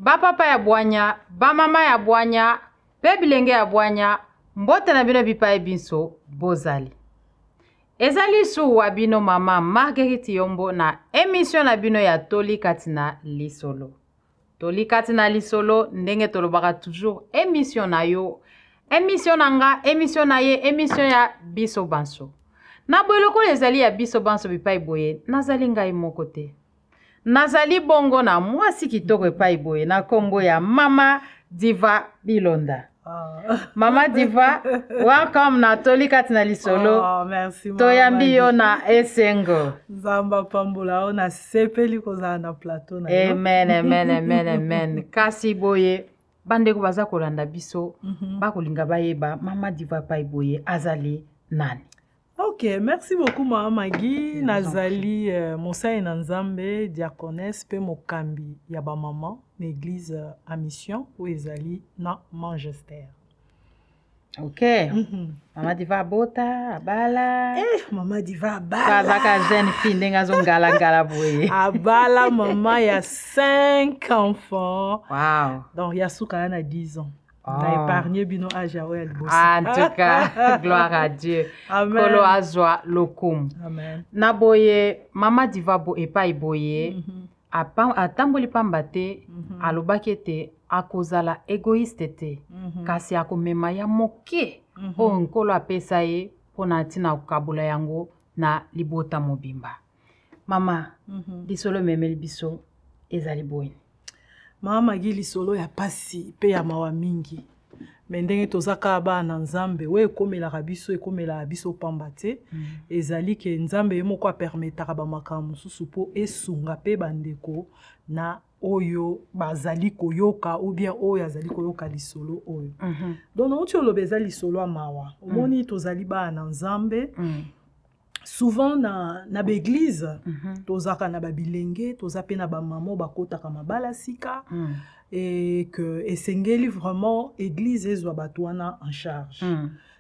Bapapa ya bwanya, bamama ya bwanya, mpe bilenge ya bwanya, mbote na bino bipai binso bozali. Ezali su wa bino mama Marguerite Yombo na emission na bino ya Toli kati na lisolo. Toli kati na lisolo ndenge tolobaka toujours emission na yo, emission na nga, emission na ye, emission ya biso banso. Na boye lokola ezali ya biso banso bipai boye, nazali ngai moko te. Nazali bongo na mwasi kitoko epai boye na nkombo ya Mama Diva Bilonda. Oh. Mama Diva, welcome na Toli kati na lisolo. Oh, merci, Mama Toyambi yo Magi. na esengo. Nzambe apambola yo, nasepeli kozala na plateau na yo. Amen, amen, amen, amen. Kasi boye bandeko baza kolanda biso, bakolinga bayeba Mama Diva epai boye azali nani. Ok, merci beaucoup Mama Maggie. Je vous en Nazali mosali na Nzambe, diaconesse pe mokambi ya ba maman na église à mission oyo ezali na Manchester. Ok. Mama Diva abota, abala. Mama Diva abala. Azaka jeune fille ndenge azongalangala boye. Abala mama ya 5 enfants. Wow. Donc ya suka na 10 ans. Oh. Na épargné bino âge ya oyo ya liboso. En tout cas, gloire à Dieu. Amen. Kolo azwa lokumu. Amen. Na boye Mama Diva bo epai boye, atamboli pamba te, alobaki ete akozala égoïste te, kasi akomema ya moke oyo Nkolo apesa ye mpona ntina kokabola yango na libota mobimba. Mama, lisolo ememeli biso ezali boye. Mama Magi, lisolo ya pasi pe ya mawa mingi. Me ndenge toza kaka bana na Nzambe, oyo ekomelaka biso, ekomelaka biso pamba te. Ezali ke Nzambe ye moko apermetaka ba makambo mosusu po esunga pe bandeko na oyo bazali koyoka ou bien oyo azali koyoka lisolo oyo. Donc nauti oloba eza lisolo ya mawa. Omoni tozali bana na Nzambe. Souvent na ba église, tozaka na ba bilenge, toza pe na ba mamo bakotaka mabala sika, et que esengeli vraiment église ezwa bato wana en charge.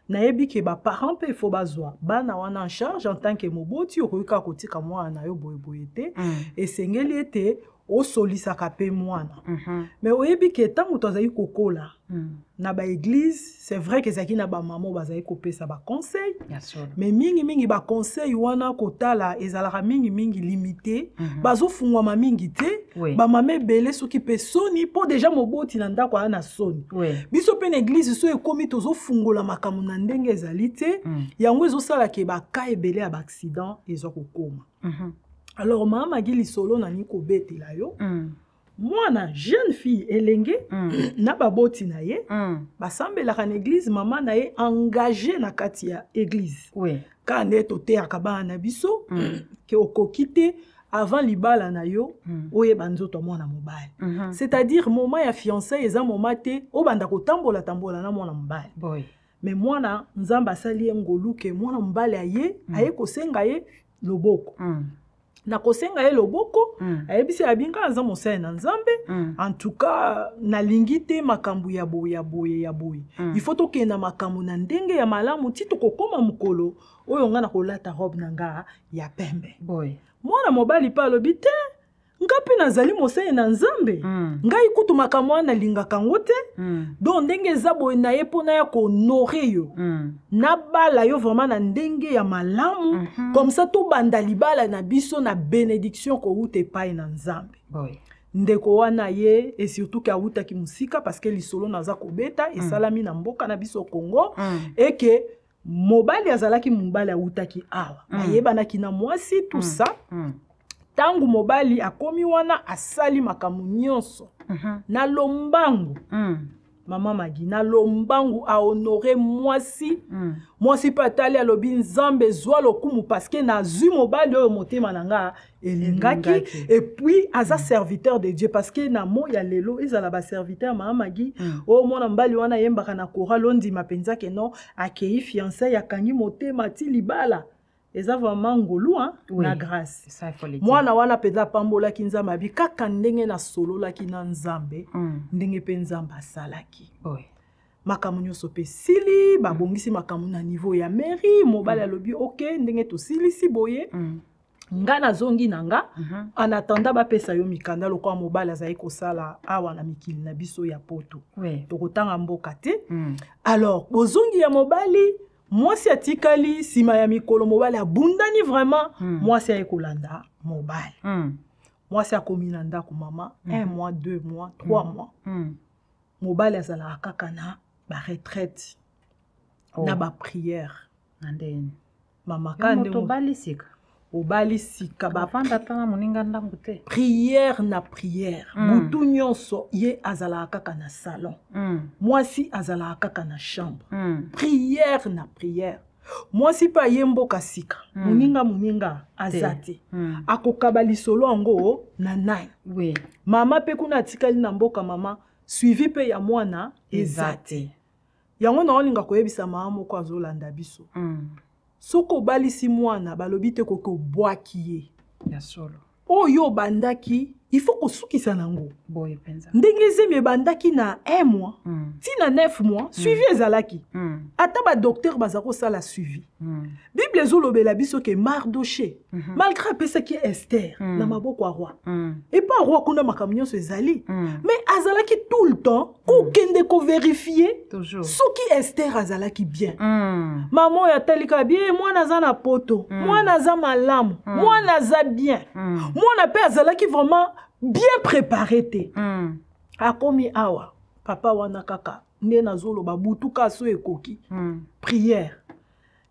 Nayebi ke ba parents pe faut bazwa bana wana en charge en tant que moboti, okoki kaka kotika mwana na yo boye boye te. Esengeli ete osolisaka pe mwana. Mais oyebi ke ntango tozali kokola na ba église, c'est vrai que ezalaki na ba mamo bazali kopesa ba conseil, Bien sûr. mais mingi mingi ba conseil wana kotala ezalaka mingi mingi limité, bazofungwama mingi te. Ba mama ebele soki pe soni po déjà moboti na ndako aya na soni. Biso pe na église so ekomi tozofungola makambo na ndenge ezali te, yango ezosala ke ba cas ebele ya ba accident eza kokoma. Alors mama Magi, lisolo na nini kobetela yo? Mwana jeune fille elenge na baboti na ye, basambelaka na église, mama na ye engagé na kati ya église. Ka nde toteyaka bana na biso, ke okoki te avant libala na yo, oyeba nzoto ya mwana mobali. C'est-à-dire moment ya fiançailles eza moment te obanda kotambola tambola na mwana mobali. Mais mwana Nzambe asali ye ngolu ke mwana mobali aye, aye kosenga ye loboko. Na kosenga ye loboko, ayebisi abi nga aza mosali na Nzambe. En tout cas, nalingi te makambo ya boye, ya boye, ya boye. Il faut tokenda makambo na ndenge ya malamu ti tokokoma mokolo oyo nga nakolata robe na nga ya pembe. Mwana mobali pe alobi te, nga mpe nazali mosali na Nzambe. Ngai kutu makambo wana nalingaka yango te. Donc ndenge eza boye na ye mpona ya kohonore yo. Nabala yo vraiment na ndenge ya malamu. Comme ça tobanda libala na biso na bénédiction kowuta epai na Nzambe. Ndeko wana ye, et surtout ke awutaki mosika parce que lisolo naza kobeta, esalami na mboka na biso Congo, et que mobali azalaki mobali awutaki awa. Bayebanaki na mwasi, tout ça. Tangu mobali akomi wana asali makambo nyonso. Na lombangu. Mama Magi, na lombangu a honoré mwasi. Mwasi pe atali alobi Nzambe zwa lokumu parce que nazwi mobali oyo motema na nga elingaki. Elingaki. Et puis aza serviteur de Dieu parce que na mo ya lelo ezala ba serviteur Mama Magi. Oyo mwana mobali wana ayembaka na chorale ondima penza ke non akei fiançailles akangi motema ti libala. Eza vraiment ngolu, hein, na grâce. Ça, il faut le dire. Mwana wana penza apambolaki Nzambe abi kaka ndenge nasololaki na Nzambe, ndenge pe Nzambe asalaki. Makambo nyonso pe sili, babongisi makambo na niveau ya mairie, mobali alobi ok, ndenge tosilisi boye. Nga nazongi na nga. En attendant bapesa yo mikanda, lokola mobali azali kosala awa na mikili na biso ya Poto, tokotanga mboka te. Alors bozongi ya mobali, mwasi atikali. Nsima ya mikolo, mobali abundani vraiment. Mwasi aye kolanda mobali. Mwasi akomi na ndako, mama. Un mois, 2 mois, 3 mois, mobali azalaka kaka na baretraite, na baprière. Na ndeni? Mama, ka nde moto obali sika. Obali sika. Bafanda ata na moninga ndambu te. Prière na prière. Butu nyonso ye azalaka kaka na salon, mwasi azalaka kaka na chambre. Prière na prière. Mwasi mpe aye mboka sika, moninga aza te. Akokaba lisolo yango na nani? Mama mpe kuna atikali na mboka, mama, suivi mpe ya mwana eza te. Yango naolinga koyebisa mama moko azolanda biso: soki obalisi mwana, balobi te koki obwaki ye. Ya solo. Oyo obandaki, il faut kosukisa nango. Boye mpenza. Ndenge zemi ebandaki na 1 mois ntina 9 mois, suivi ezalaki. Ata badocteur baza kosala suivi. Bible ezolobela biso ke Mardoché, malgré apesaki Ester na maboko ya roi, epa roi kuna makambo nyonso ezali, mais azalaki tout le temps kokende kovérifier Toujours. soki Ester azalaki bien. Mama oyo atalika bien, mwana aza na Poto, mwana aza malamu, mwana aza bien. Mwana mpe azalaki vraiment bien préparé te. Akomi awa, papa wana kaka nde nazoloba, butu ka so ekoki, prière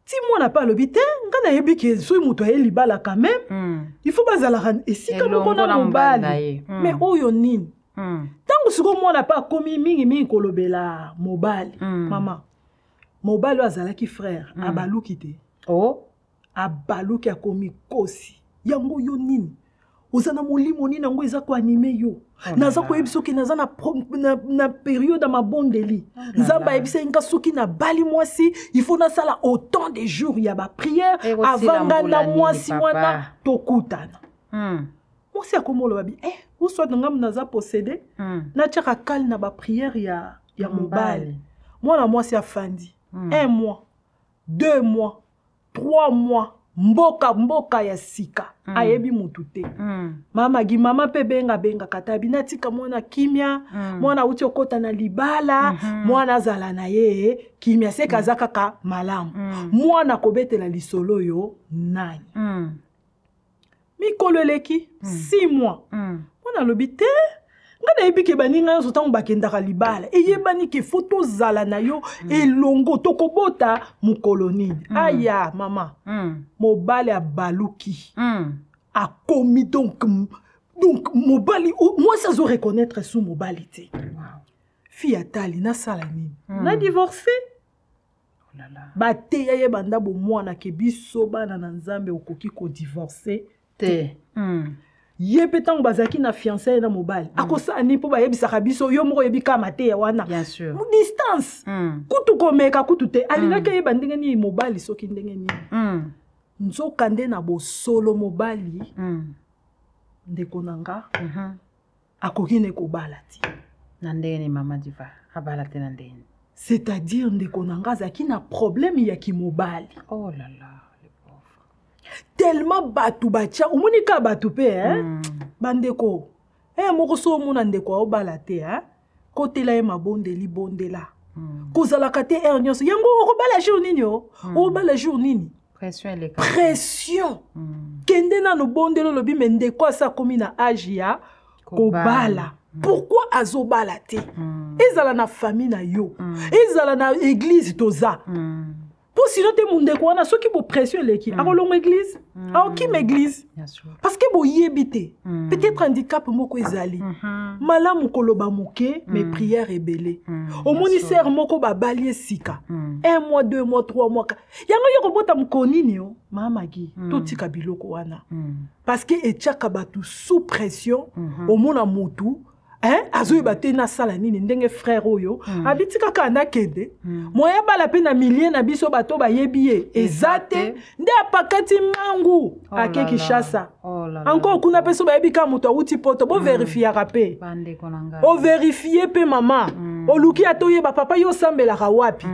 ti mwana mpe alobi te: nga nayebi ke soki moto aye libala, quand même il faut bazalaka esika moko Elongo na na mobali na mobali. ye. Mais oyo nini? Ntango sikoyo mwana mpe akomi mingimingi kolobela mobali, mama, mobali oyo azalaki frère, abaluki te. Oh. Abaluki, akomi kosi yango: yo nini, oza na molimo nini yango eza koanimer yo? Oh Naza là là. koyebi soki naza na période ya mabondeli. Oh là Nzambe là. ayebisaki nga soki nabali mwasi, il faut nasala autant de jours ya baprière Ekosila avant nga mbula na nini, mwasi papa? wana tokutana. Mwasi akomi oloba bi eh, uswat ngambu naza possédé, natiaka kale na baprière ya mobali. Mwana mwasi afandi un mois, 2 mois, 3 mois, mboka mboka ya sika, ayebi mutu te. Mama gi, mama mpe bengabengaka ta bi natika mwana kimia. Mwana auti okɔta na libala, mwana azala na ye kimia, seke aza kaka malamu. Mwana kobetela lisolo oyo nani? Mikolo eleki, 6 mois. Mwana alobi te: ngai nayebi ke baninga nyonso ntango bakendaka libala, eyebani ke faut tozala na yo elongo, tokobota mokolo nini? Aya mama, mobali abaluki. Akomi donc mobali, mwasi azoreconnaître su mobali te. Fille atali: nasala nini? Na divorce. Oh là là. Bateya ye banda bomwana ke biso bana na Nzambe okoki kodivorce te. Ye mpe ntango bazalaki na fiançailles na mobali, akosala nini? Mpo bayebisaka biso, yo moko oyebi kaka mateya wana. Bien sûr. Distance, kutu komeka kutu te. Alingaki ayeba ndenge nini mobali, soki ndenge nini. Nzoka nde na bosolo mobali, ndeko na nga, akoki ne kobala te. Na ndenge nini, mama Diva, abala te na ndenge nini? C'est-à-dire, ndeko na nga, azalaki na problème ya kimobali. Oh là là, le pauvre. Tellement bato batya, omoni kaka bato mpe, eh? Bandeko moko so omona ndeko aobala te, eh? Kotela ye mabondeli, bondela. Kozalaka te heure nyonso yango okobala jour nini o, okobala jour nini. Pression eleka. Pression. Kende nano bondela, olobi me ndeko asa akomi na age ya kobala, pourquoi azobala te? Ezala na famille na yo, ezala na église toza, mpo sino te mondeko wana, soki bopression eleki, akolonga église, aokima église. Bien sûr. Parce que boyebi te, peut-être handicap moko ezali. Malamu koloba moke, mais prière ebele. Omoni sœur moko babali esika, un mois, 2 mois, 3 mois, yango yo kobota mokolo nini o? Mamagi, totika biloko wana, parce que etiaka bato sous pression. Omona motu, hein, azoyeba te nasala nini. Ndenge frère oyo abiti kaka nakende, moya bala mpe na milieu na biso, bato bayebi ye eza te, nde apakati mangu Oh ake là là. Kinshasa. Oh là là. Encore kuna mpe so bayebi kaka moto awuti Poto, bovérifiaka mpe. Bandeko na ngai. Ovérifie mpe, mama. Oluki ata oyeba: papa, yo osambelaka wapi?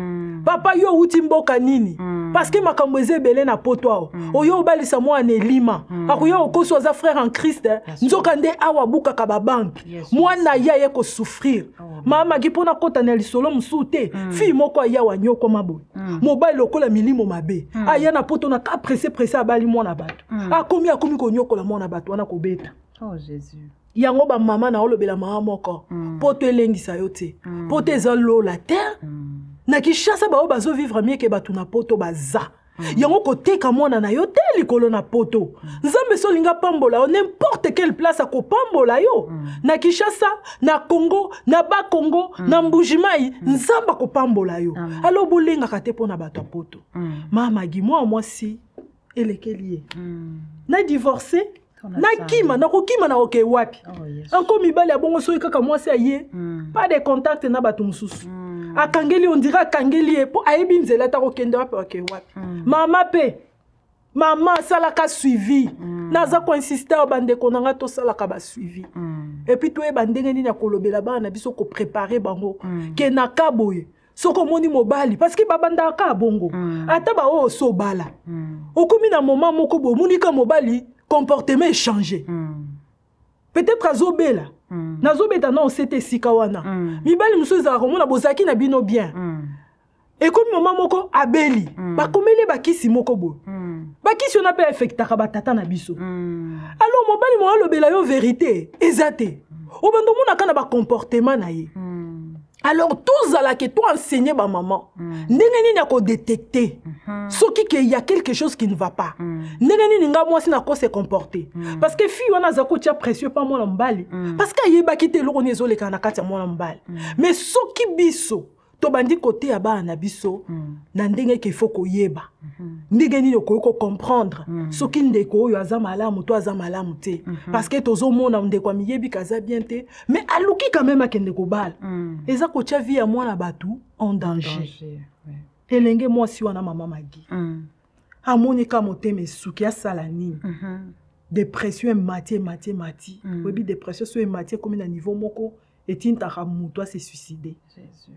Papa, yo owuti mboka nini? Parce que makambo eza ebele na poto awa. Oyo obalisa mwana elima, akoya okosi aza frère en Christ, nzoka nde awa abukaka babanke. Mwana ye aye kosouffrir. Mama Magi, mpona kota na lisolo mosusu te, fille moko aya wa nyokoma boye, mobali lokola milimo mabe, aya na poto na ka presse presse, abali mwana bato, akomi konyokola mwana bato wana, kobeta. Oh Jésus. Yango bamama na olobela mama moko, poto elengisa yo te, poto eza lola te. Na Kinshasa baoyo bazovivre mieux que bato na poto baza. Yango koteka mwana na yo te likolo na poto. Nzambe so olingi apambola yo, n'importe quelle place akopambola yo, na Kinshasa, na Congo, na Bakongo, na Mbujimai, Nzambe akopambola yo. Alors bolengaka te mpo na bato ya poto. Mama Magi, mwa mwasi elekeli ye na divorce, nakima, nakokima, nakoke wapi? Anko mibali ya bongo, soki kaka mwasi aye, pas de contact na bato mosusu, akangeli, on dirait akangeli ye mpo ayebi nzela ta kokende wapi, ake wapi. Mama mpe mama asalaka suivi. Naza koinsiste awa, bandeko na nga, tosalaka basuivi et puis toyeba ndenge nini ya kolobela bana na biso, koprépare bango ke na ka boye, soki omoni mobali, parce que babandaka kaka bongo, ata baoyo oso obala, okomi na moment moko boye, omoni ka mobali comportement échange, peut-être azobela, nazobeta na osete esika wana. Mibali mosusu ezalaka komona bozalaki na bino bien, ekomi mama moko abeli, bakomeli bakisi moko boye, bakisi wana mpe affectaka batata na biso. Alors mobali mo alobela yo vérité eza te, obanda omonaka na bacomportement na ye. Alors tozalaki toenseigner bamama ndenge nini ya kodétecter soki ke y a quelque chose qui ne va pas, ndenge nini nga mwasi nako se comporter, parce que fille wana aza kotia pression pa mwana mobali, parce que ayebaki te eloko nini ezolekana na kati ya mwana mobali. Mais soki biso tobandi koteya bana na biso na ndenge ke ifo koyeba ndenge nini okoki kocomprendre soki ndeko oyo aza malamu to aza malamu te, parce que tozomona ndeko amiyebi aza bien te, mais aluki quand même akende kobala, eza kotia vie ya mwana bato en danger. Danger, ouais. Elenge mwasi wana, mama Magi, amoni ka motema esuki, asala nini? Dépression emati, emati, emati. Oyebi dépression so emati, ekomi na niveau moko etintaka moto ase suicide. Jésus.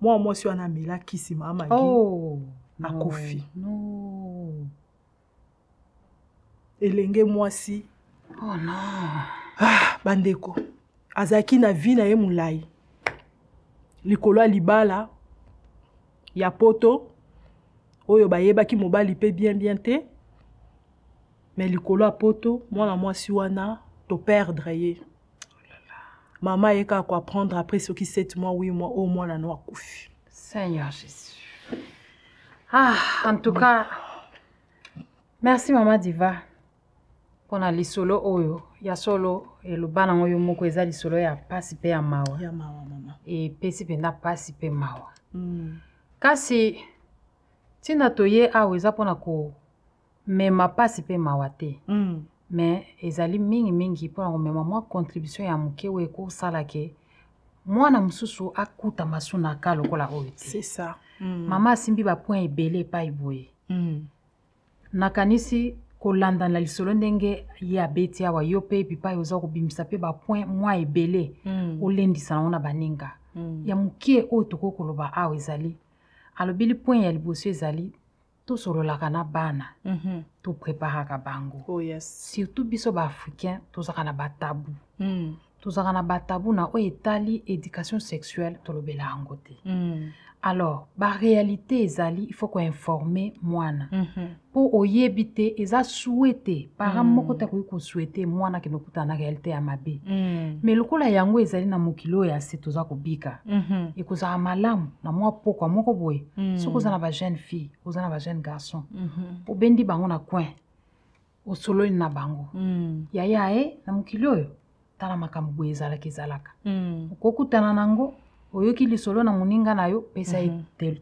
Mwana mwasi wana amela kisi, mama Magi. Oh, no, Akufi. No. Elenge mwasi. Oh non. Ah, bandeko, azalaki na vie na ye molai likolo ya libala ya poto oyo bayebaki mobali mpe bien bien te, mais likolo ya poto, mwana mwasi wana toperdre ye. Mama aye kaka koapprendre après soki 7 mois, 8 mois, oyo mwana no akufi. Seigneur Jésus. Ah, en tout cas, merci Maman Diva. Mpona lisolo oyo ya solo, eloba nango yo moko, eza lisolo ya pasi mpe ya mawa. Ya mawa, mama. Epesi mpenza pasi mpe mawa. Kasi ntina toye awa eza mpona komema pasi mpe mawa te, mais ezali mingimingi mpona komema mwa contribution ya moke oyo ekosala ke mwana mosusu akuta masu na ka lokola oyo te. C'est ça. Mama asimbi bapoint ebele epai boye. Nakanisi kolanda na lisolo ndenge ye abeti awa, yo mpe bipai oza kobimisa mpe bapoint mwa ebele, olendisa nango na baninga. Ya moke oyo tokoki koloba awa ezali, alobeli point ya liboso, ezali tosololaka na bana, topreparaka bango. Oh yes. Surtout biso baafricain, tozalaka na batabu, tozalaka na batabu na oyo etali éducation sexuelle, tolobela yango te. Alors baréalité ezali, il faut koinforme mwana mpo oyebi te, eza souhait te, parent moko te akoki kosouhaiter mwana akende okutana na réalité ya mabe. Mais lokola yango ezali na mokili oyo ya se toza kobika, ekozala malamu na mwa pokwa moko boye, soki oza na bajeune fille, oza na bajeune garçon, obendi bango na coin, osololi na bango: "Yaya e, na mokili oyo, tala makambo boye ezalaka, ezalaka, okokutana nango, oyoki lisolo na moninga na yo, pesa ye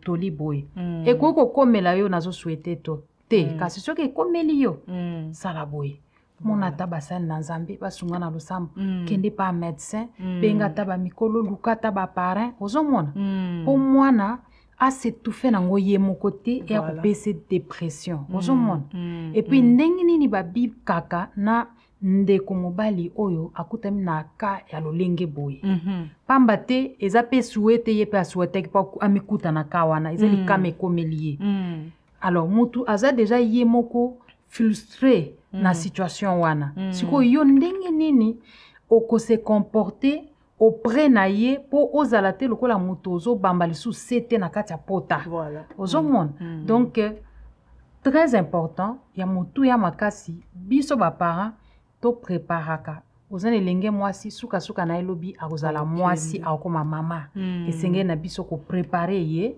toli boye, ekoki kokomela yo, nazosouhaiter to te, kasi soki ekomeli yo, sala boye, mona ata basali na Nzambe basunga na losambo, kende pa médecin, benga ata bamikolo, luka ata baparrain." Ozomona, mpo mwana as'étouffe nango ye moko te, e akopesa dépression. Ozomona? Et puis ndenge nini babikaka na ndeko mobali oyo akutami na ka ya lolenge boye? Pamba te eza mpe souhait te, ye mpe asouhaitaki mpo amikuta na ka wana, eza likama ekomeli ye. Alors mutu aza deja ye moko frustré na situation wana. Sikoyo yo ndenge nini okose comporter auprès na ye mpo ozala te lokola moto ozobamba lisusu se te na kati ya pota? Ozomona? Donc très important, ya motuya makasi, biso baparent topreparaka. Oza na elenge mwasi, sukasuka na ye lobi akozala mwasi, akokoma mama. Esengeli na biso koprépare ye,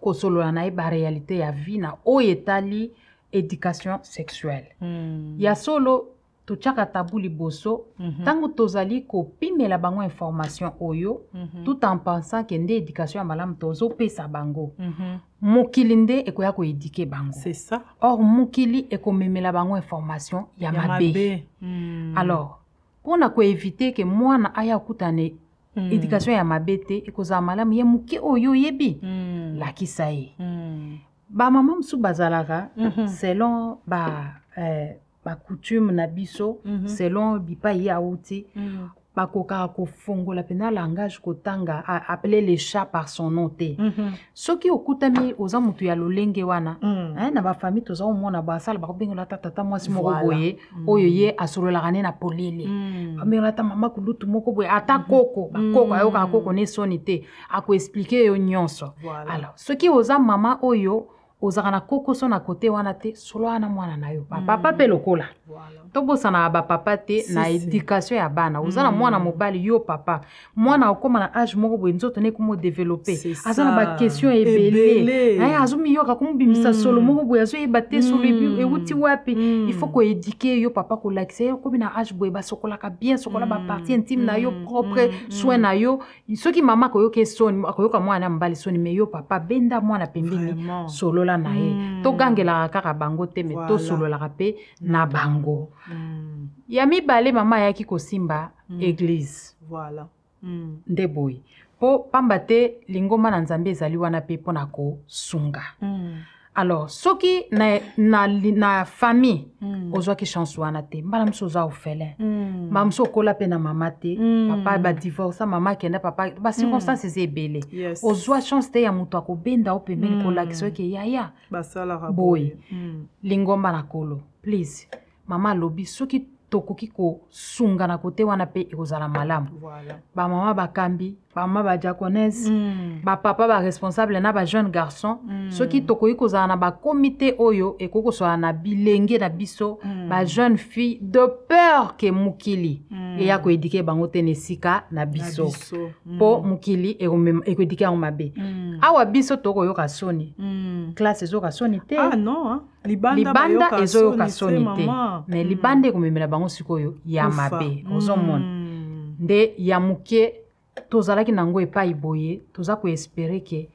kosolola na ye baréalité ya vie na oyo etali éducation sexuelle. Ya solo, totiaka tabu liboso ntango tozali kopimela bango information oyo, tout en pensant ke nde éducation ya malamu tozopesa bango. Mokili nde ekoya koéduquer bango. C'est ça. Or mokili ekomemela bango information ya ya mabe. Mabe. Alors mpona koéviter ke mwana aya akutane éducation ya mabe te, ekozala malamu ye moke oyo oyebi, lakisa ye. Bamama mosusu bazalaka selon ba coutume na biso, selon bipai ye awuti, bakokaka kofongola mpenza langage, kotanga appeler le chat par son nom te. Soki okutami oza motu ya lolenge wana, na bafamille toza komona basala, bakobengela ata tata mwasi moko boye oyo ye asololaka ne na polele, babengela ata mama kulutu moko boye, ata koko, bakoko ayokaka koko ne soni te, akoexpliquer yo nyonso. Alors soki oza mama oyo ozalaka na kokoso na kote wana te, solo wana mwana na yo, bapapa mpe lokola. Tobosanaka bapapa te na Si, si. éducation ya bana. Oza na mwana mobali, yo papa, mwana okóma na age moko boye, nzoto ne ekóma odévelopper, C'est aza na ça. baquestion ebele. Ebele. Azomiyoka komobimisa solo moko boye, azoyeba te solo ewuti wapi. Il faut koéduquer yo papa, kolakisa ye: okomi na age boye, basokolaka bien, sokola bapartie intime na yo propre, soin na yo. Soki mama akoyoka soni, akoyoka mwana ya mobali soni, mais yo papa, benda mwana pembeni, solola na ye. Togangelaka kaka bango te, mais tosololaka mpe na bango. Ya mibale, mama ayaki kosimba église. Nde boye, mpo pamba te lingomba na Nzambe ezali wana mpe mpona kosunga. Alors soki na famille ozwaki chance wana te, mbala mosusu oza orphelin, mbala mosusu okola mpe na mama te, papa badivorça, mama akenda, papa, bacirconstance eza ebele, ozwa chance te ya moto akobenda o pembeni, kolakisa oke yaya basalaka boye. Lingomba na Kolo, please, mama alobi soki tokoki kosunga na kote wana mpe ekozala malamu. Bamama bakambi, bamama badiaconesse, bapapa baresponsable na bajeune garçon, soki tokoki kozala na bakomite oyo ekoki kosola na bilenge na biso, bajeune fille, de peur ke mokili eya koéduquer bango te na esika na Na biso. Biso. Mpo mokili ekoéduquer yango mabe. Awa biso tokoyoka soni, classe ezoyoka soni te. Ah non, hein. Libanda, libanda bayoka ezoyoka soni soni te, mama. Mais libanda ekomemela bango sikoyo ya Kufa. mabe. Ozomona nde ya moke tozalaki nango epai boye, toza koespérer ke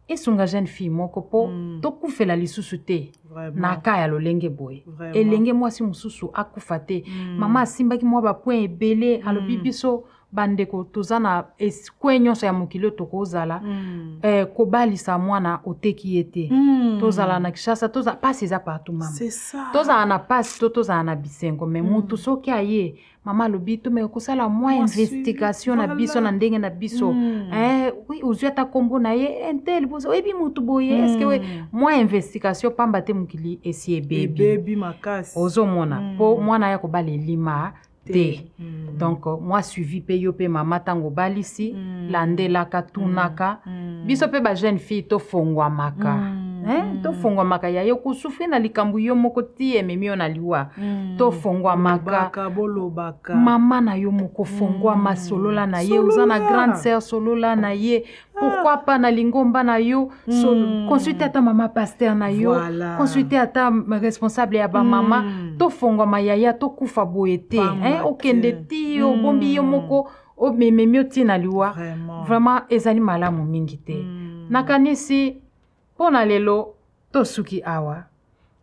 esunga jeune fille moko mpo tokufela lisusu te na ka ya lolenge boye. Elenge mwasi mosusu akufa te. Mama asimbaki mwa bapoint ebele, alobi biso bandeko toza na coin nyonso ya mokili oyo tokozala, kobalisa mwana oteki ye te. Tozala na Kinshasa, toza pasi eza partout, mama. C'est ça. Tozala na pasi to tozala na bisengo, mais motu soki aye, mama alobi tomeka kosala mwa Mwa investigation na biso na ndenge na biso. Oui, ozwi ata nkombo na ye un tel, oyebi motu boye, est-ce we mwa investigation, pamba te mokili esi ebebi. Ebebi makasi. Ozomona, mpo mwana aya kobala elima te. Donc mwa suivi mpe, yo mpe mama, ntango obalisi, landelaka, tunaka. Biso mpe bajeune fille tofongwamaka, eh? Tofongwamaka ya yo kosouffrir na likambo yo moko ti ememi yo na liwa. Tofongwamaka. Bolobaka, bolobaka. Mama na yo moko, fongwama, solola na ye. Oza na grande sœur, solola na ye. Pourquoi pas na lingomba na yo, consulte ata mama pasteur na yo, consulte ata responsable ya bamama. Tofongwama yaya, tokufa boye te. Pamba eh? Okende te. ti obombi yo moko, omememi yo ti na liwa. Vraiment ezali malamu mingi te. Nakanisi mpo na lelo tosuki awa.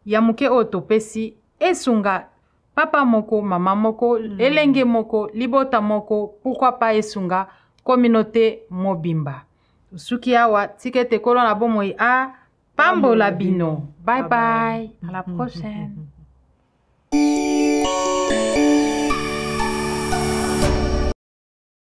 Ya moke oyo topesi esunga papa moko, mama moko, elenge moko, libota moko, pourquoi pas esunga communauté mobimba. Tosuki awa. Tika ete Nkolo na bomoi a pambola bino. Bye bye, à la prochaine.